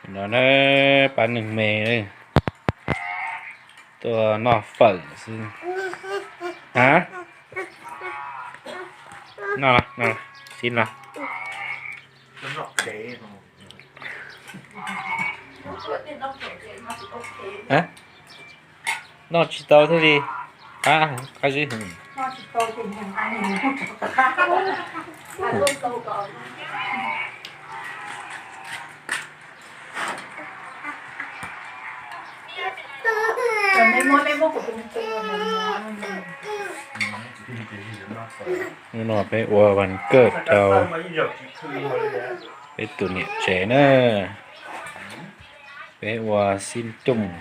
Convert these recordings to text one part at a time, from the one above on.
No na, pab neeg me tuaj noj fawm xwb. A, no, no, sib no. Noj tsis tau thiaj li qab, qab zib heev. Hnub no peb ua vas kawj rau peb tus niam tsev na. Peb ua xib cooj.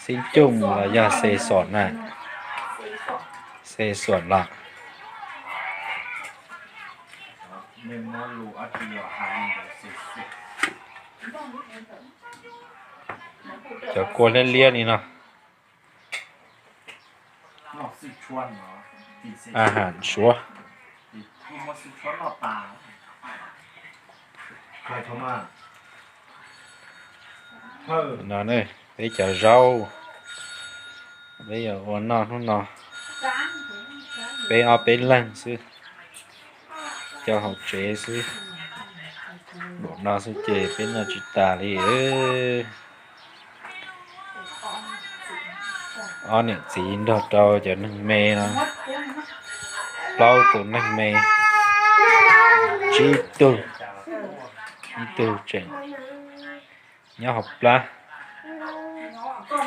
Xib cooj los yog xe xom na. Xe xom los. Cov kua liab liab li no. A ham suav. No ne, peb cov zaub, peb yuav ua noj hnub no, peb ob peb leeg xwb, cov hauv tsev xwb. Npaum no xwb ces peb noj tsis tas li. Ob niam txiv nrog rau cov neeg me no, plaub tus neeg me, tsib tug, ib tug tseem nyob hauv plab. Tus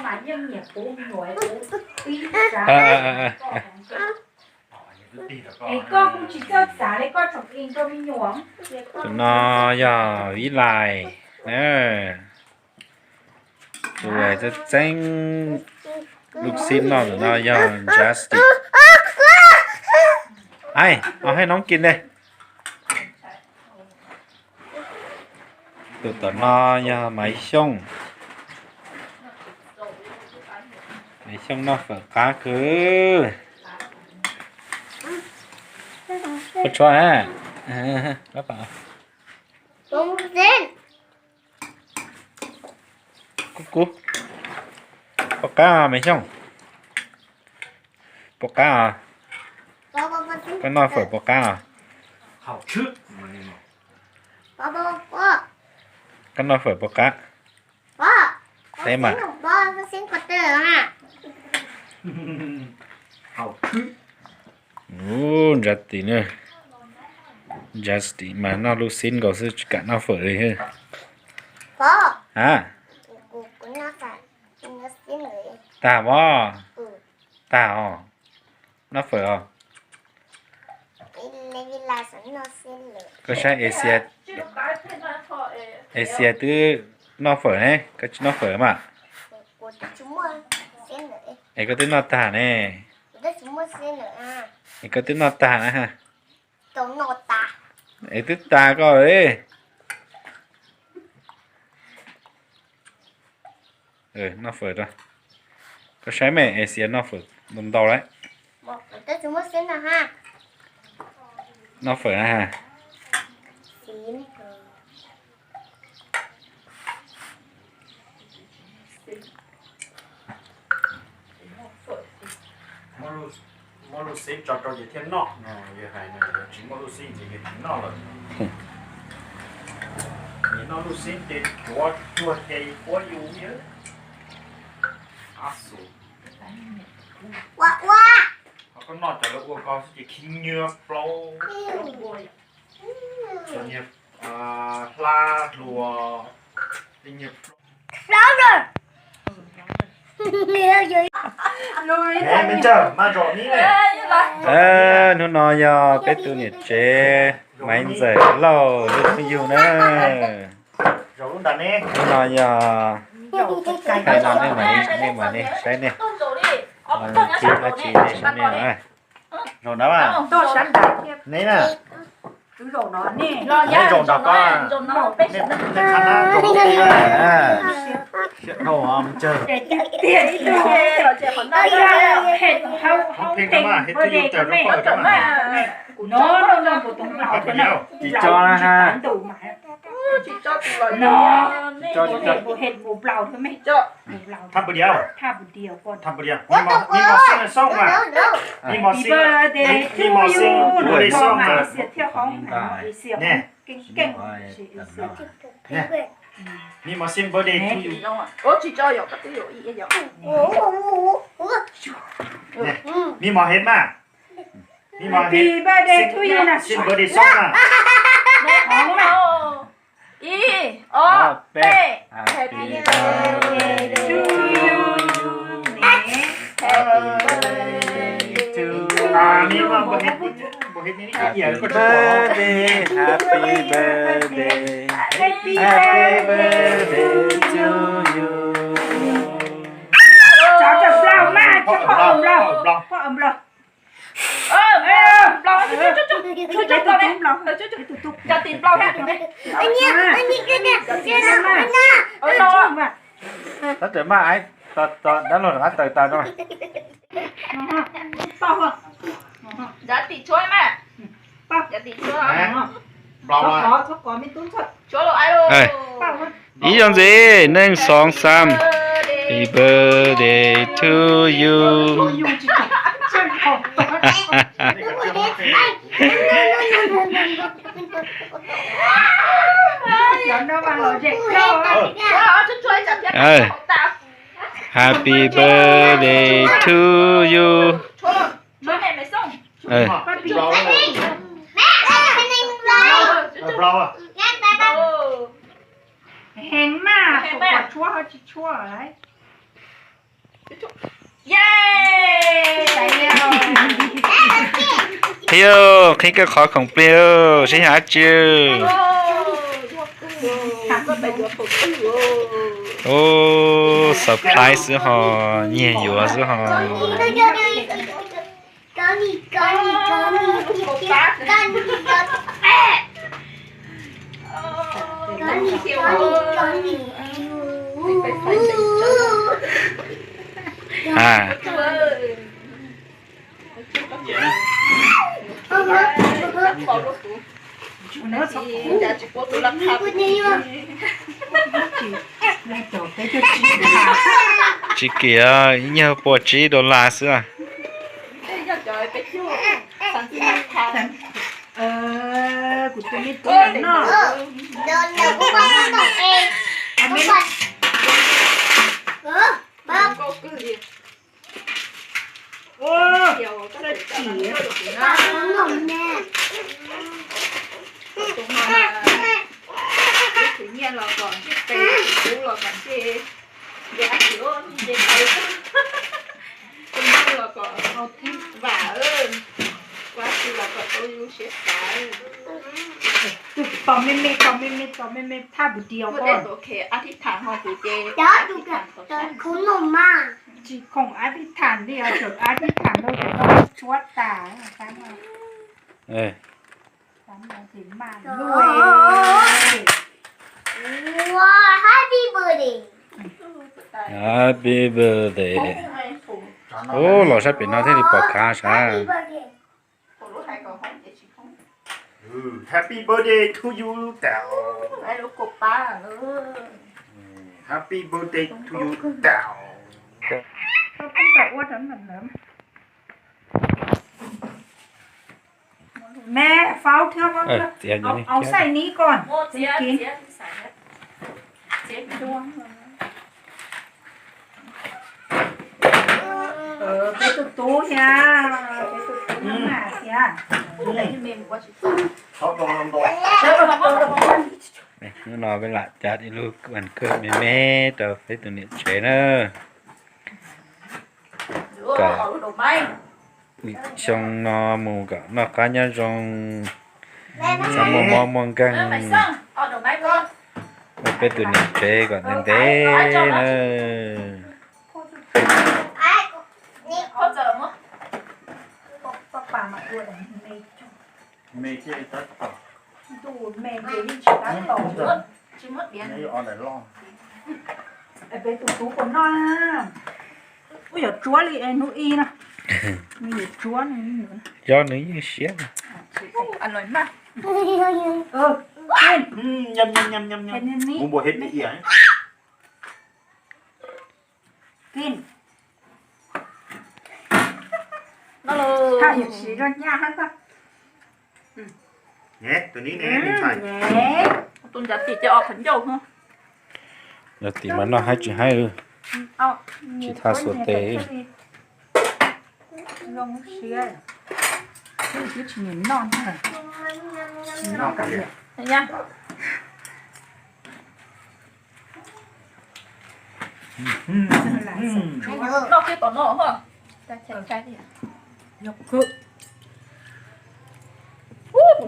no yog Vib Lais na. Tus tseem tseem lub xib no tus no yog Justin. Ai, os hais noob kis ne. Tus tom no yog Maiv Xyooj. Maiv Xyooj noj fawm qab kawg. Koj tshuav a? Kub kub. Pom qab os Maiv Xyooj? Pom qab os? Koj noj fawm pom qab os? Koj noj fawm pom qab? Saib mas. Ub, Justin na. Justin mas noj lub xib nkaus xwb tsis kam noj fawm li. Ha? Tag os. Tag os. Noj fawm os. Koj saib Asia, Asia twb noj fawm ne, koj tsis noj fawm mas. Es koj twb noj tag ne. Es koj twb noj tag na. Es twb tag koj li. Noj fawm rau. Koj saib me Asia noj fawm ntau ntau lawm. Noj fawm na ha. Muaj lub xib tso rau ces thiaj noj no, yog hais no yog tsis muaj lub xib ces yog tsis noj lawm. Nws noj lub xib ces tsuav tsuag ces quab yus thiab. Ab xus. Ho koj noj cov lawv ua ko xwb ces khi nyuag plaub. Cov niag hla hluas, tej niag plaub. Hnub no yog peb tus niam tsev Maiv Ntxawm Lauj lub phooj ywg na. Hnub no yog, hais no nej mam li, nej mam li saib nej, kib dab tsi nej saib nej na. Neb na, Los zaum nram ko, nej qhab na zaum no, siab dhau mus tsawg. Tsis tso na ha. Thab npus diav, thab npus diav, me mos xeeb song mas, me mos xeeb, me mos xeeb birthday song mas. Me mos xeeb birthday to you. Me mos head mas, me mos head, xeeb birthday song mas. Ib, ob, peb. Happy birthday to you. Happy birthday to you. Happy birthday, happy birthday, happy birthday to you. Cov cov nplaug mas, cov poj nplaug, poj nplaug. Cov tim nplaug thiab. Tab tawm mas, dab laug rov qab tawm tas no. Ncav tim tshuab mas. Ncav tim tshuab. Tshuab los ai los. Ib zaug ntxiv, neej xoob xaam. Happy birthday to you. Happy birthday to you. Heev mas, kuv kom tshuab ho tsis tshuab lawm. Qhib, qhib koj qhov khoom plig, sib hais dab tsi? Ub, surprise xwb ho, nyiag yuav xwb ho. Tsis kim, ib nyuag pua tsib dollar xwb. Tus no na, tus nyiaj los kom ntsej pes, tus kub los kom ntsej, ntsej qau, tus nyiaj los kom vam, ua si los kom tau yus siab xav. Tus tos me me, tos me me, tos me me, thaj npus diav ko. Tsis khoom a thij tham li, a thij tham rau cov no tshuab tas. Happy birthday. Ub, los sab pem no thiaj li pom khav sav. Happy birthday to you tau. Happy birthday to you tau. Me, faub thiab, faub thiab. Au, xaij nib ko. Peb tus tub thiab, peb tus tub Nam thiab. Hnub no peb lam cab ib lub vas kawg me me rau peb tus niam tsev na. Kom xyoo no mus kom noj qab nyob zoo, txhob muaj mob muaj nkeeg, ua peb tus niam tsev kom ntev ntev na. Tus me ces yeej tsis tab tom. Peb tus tub puas noj na? Ub, yuav tsuab li es hnub ib no. Nws yuav tsuab nws. Yog nws yeej siab. Tus ncav tim ces o qhov ncauj. Ncav tim mas noj haib tsis haib, tsis thaj xuas tes. Noj kiag tom no. Ub, kuv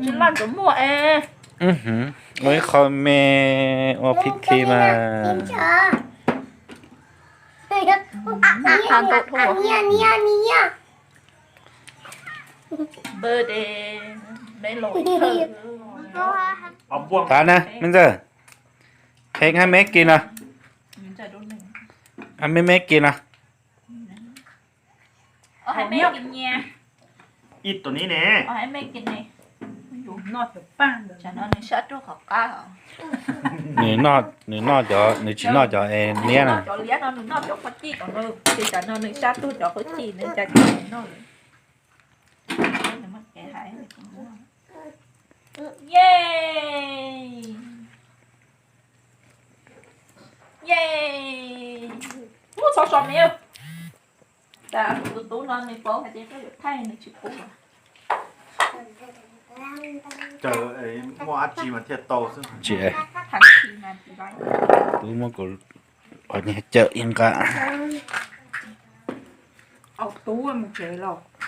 tsis laj ntawd muaj es. Ua ib qho me ua phib thi mas. Tav na me ntxawg, pheej hab me kis no, hab me me kis no. Ib tus ni ne. Nws noj, nws noj cov, nws tsis noj cov es niab na. Cov liab no nws noj cov qhuav cij kom nws, ces cov no nws sab tug cov qhuav cij nws cas tsis noj li. Ye, ye, ub, txhob so me. Cas tus tub no nws paub hais tias koj yuav thaij nws tsis pub. Cas muaj dab tsi mas thiaj tau xwb. Tsis, tub muab kuv cawm ib nqa.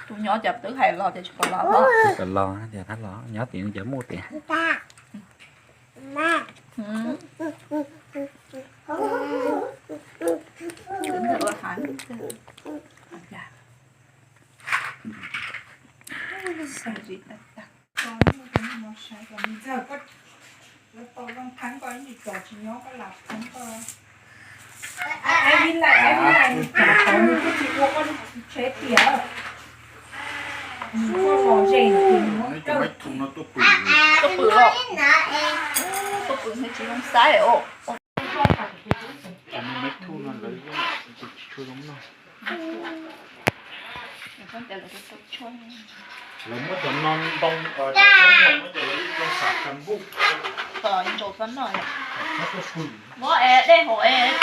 Tus nyob cas twb hais los ces tsis kam los. Twb kam los tias thab los nyob tim cov muj tias. Tuaj pw los, tuaj pw tsis zoo saib os. Lawv muab cov no ntoo, cov no muab cov lawv ib co xav kas npuj. Muab es dej hauv es.